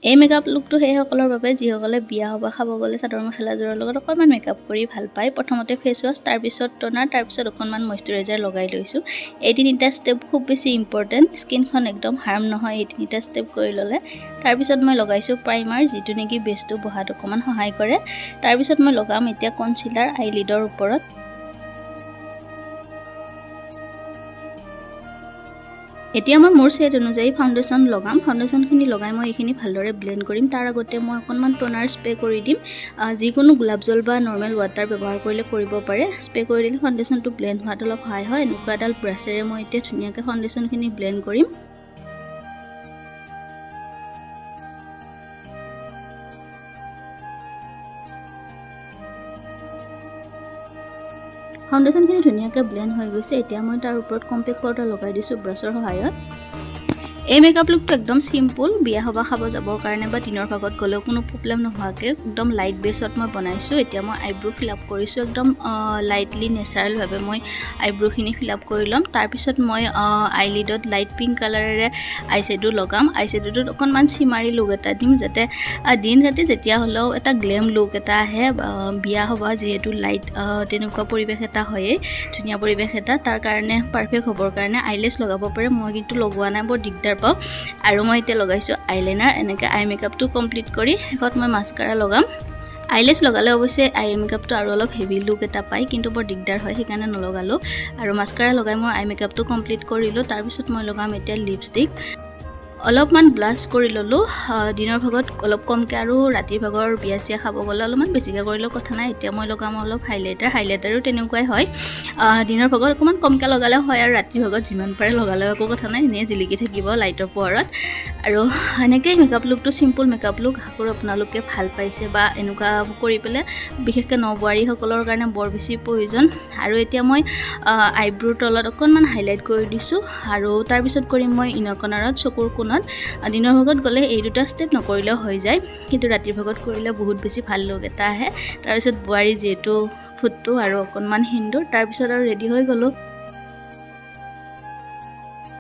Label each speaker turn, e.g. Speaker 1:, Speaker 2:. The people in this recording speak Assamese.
Speaker 1: এই মেকআপ লুকটো সেইসকলৰ বাবে যিসকলে বিয়া সভা খাব গ'লে চাদৰ মেখেলাযোৰৰ লগত অকণমান মেকআপ কৰি ভাল পায়। প্ৰথমতে ফেচ ৱাছ, তাৰপিছত টনাৰ, তাৰপিছত অকণমান মইশ্চাৰাইজাৰ লগাই লৈছোঁ। এই তিনিটা ষ্টেপ খুব বেছি ইম্পৰ্টেণ্ট, স্কিনখন একদম হাৰ্ম নহয় এই তিনিটা ষ্টেপ কৰি ল'লে। তাৰপিছত মই লগাইছোঁ প্ৰাইমাৰ, যিটো নেকি বেচটো বহাত অকণমান সহায় কৰে। তাৰপিছত মই লগাম এতিয়া কনচিলাৰ আইলিডৰ ওপৰত। এতিয়া মই মোৰ শ্বেড অনুযায়ী ফাউণ্ডেশ্যন লগাম। ফাউণ্ডেশ্যনখিনি লগাই মই এইখিনি ভালদৰে ব্লেণ্ড কৰিম। তাৰ আগতে মই অকণমান টনাৰ স্প্ৰে কৰি দিম। যিকোনো গোলাপ জল বা নৰ্মেল ৱাটাৰ ব্যৱহাৰ কৰিলে কৰিব পাৰে। স্প্ৰে কৰি দিলে ফাউণ্ডেশ্যনটো ব্লেণ্ড হোৱাত অলপ সহায় হয়। এনেকুৱা এডাল ব্ৰাছেৰে মই এতিয়া ধুনীয়াকৈ ফাউণ্ডেশ্যনখিনি ব্লেণ্ড কৰিম। ফাউণ্ডেশ্যনখিনি ধুনীয়াকৈ ব্লেণ্ড হৈ গৈছে। এতিয়া মই তাৰ ওপৰত কম্পেক্ট পাউডাৰ লগাই দিছোঁ ব্ৰাছৰ সহায়ত। এই মেকআপ লুকটো একদম চিম্পুল, বিয়া সভা খাব যাবৰ কাৰণে বা দিনৰ ভাগত গ'লেও কোনো প্ৰব্লেম নোহোৱাকৈ একদম লাইট বেছত মই বনাইছোঁ। এতিয়া মই আইব্ৰ' ফিল আপ কৰিছোঁ, একদম লাইটলি নেচাৰেলভাৱে মই আইব্ৰ'খিনি ফিল আপ কৰি ল'ম। তাৰপিছত মই আইলিডত লাইট পিংক কালাৰেৰে আই শ্বেডো লগাম। আই শ্বেডোটোত অকণমান চিমাৰী লুক এটা দিম, যাতে দিন ৰাতি যেতিয়া হ'লেও এটা গ্লেম লুক এটা আহে। বিয়া সভা যিহেতু লাইট তেনেকুৱা পৰিৱেশ এটা হয়েই, ধুনীয়া পৰিৱেশ এটা, তাৰ কাৰণে পাৰফেক্ট হ'বৰ কাৰণে আইলেছ লগাব পাৰে। মই কিন্তু লগোৱা নাই, বৰ দিগদাৰ পাওঁ। আৰু মই এতিয়া লগাইছোঁ আইলাইনাৰ। এনেকৈ আই মেকআপটো কমপ্লিট কৰি শেষত মই মাস্কাৰা লগাম। আইলেছ লগালে অৱশ্যে আই মেকআপটো আৰু অলপ হেভি লুক এটা পায়, কিন্তু বৰ দিগদাৰ হয়, সেইকাৰণে নলগালোঁ। আৰু মাস্কাৰা লগাই মই আই মেকআপটো কমপ্লিট কৰিলোঁ। তাৰপিছত মই লগাম এতিয়া লিপষ্টিক। অলপমান ব্লাছ কৰি ল'লোঁ, দিনৰ ভাগত অলপ কমকৈ আৰু ৰাতিৰ ভাগৰ বিয়া চিয়া খাব গ'লে অলপমান বেছিকৈ কৰিলেও কথা নাই। এতিয়া মই লগাম অলপ হাইলাইটাৰ। হাইলাইটাৰো তেনেকুৱাই হয়, দিনৰ ভাগত অকণমান কমকৈ লগালে হয় আৰু ৰাতিৰ ভাগত যিমান পাৰে লগালেও একো কথা নাই, এনেই জিলিকি থাকিব লাইটৰ পোহৰত। আৰু এনেকৈয়ে মেকআপ লুকটো চিম্পুল মেকআপ লুক, আশা কৰোঁ আপোনালোকে ভাল পাইছে বা এনেকুৱা কৰি পেলাই বিশেষকৈ নবোৱাৰীসকলৰ কাৰণে বৰ বেছি প্ৰয়োজন। আৰু এতিয়া মই আইব্ৰোৰ তলত অকণমান হাইলাইট কৰি দিছোঁ আৰু তাৰপিছত কৰিম মই ইনাৰ কৰ্ণাৰত, চকুৰ কোণত। দিনৰ ভাগত গ'লে এই দুটা ষ্টেপ নকৰিলেও হৈ যায়, কিন্তু ৰাতিৰ ভাগত কৰিলে বহুত বেছি ভাল লুক এটা আহে। তাৰপিছত বোৱাৰী যিহেতু ফুটটো আৰু অকণমান সেন্দুৰ, তাৰপিছত আৰু ৰেডি হৈ গ'লোঁ।